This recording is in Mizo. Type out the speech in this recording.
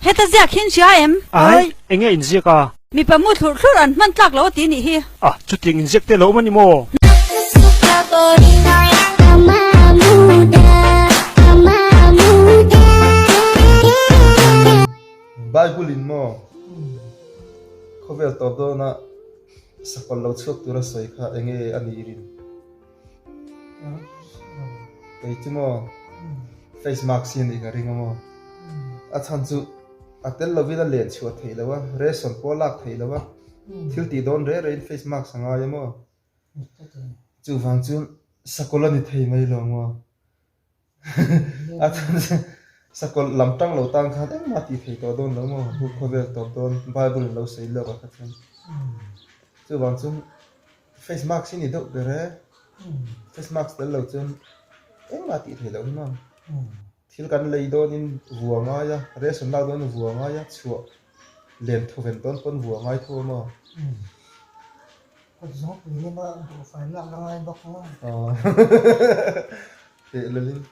Heta ziak hi in hria em? Ai, enge in ziak a? Mipa mu thlurh thlurh an hman tlak lo a ti nih hi. A, chutiang in ziak te lo awm a ni maw? Bible in maw khawvel tawp dawna sakawlh lo chhuak tura sawi kha enge a nih rin? Kei chu maw face mask hi a nih ka ring a maw? A chhan chu a tel lovin a len chhuah theih loh a, ration pawh a lak theih loh a, thil tih dawn reh rehin face mask a ngai a maw? Chuvang chuan sakawlh a ni thei mai lo maw? A chhan chu sakawlh lam tang lo tan khan engmah tih thei tawh dawn lo maw? Hu khawvel tawp dawn Bible in lo sawi lawk a kha chuan. Chuvang chuan face mask hi ni deuh ber e. Face mask tel lo chuan engmah tih thei loh hi maw? Thil kan lei dawnin vua ngai a, ration lak dawnin vua ngai a, chhuah len thawven dawn pawn vua ngai tho a maw? Kut zawng pui lama duhfai lak la ngai bawk maw? Aw. Teh lelin.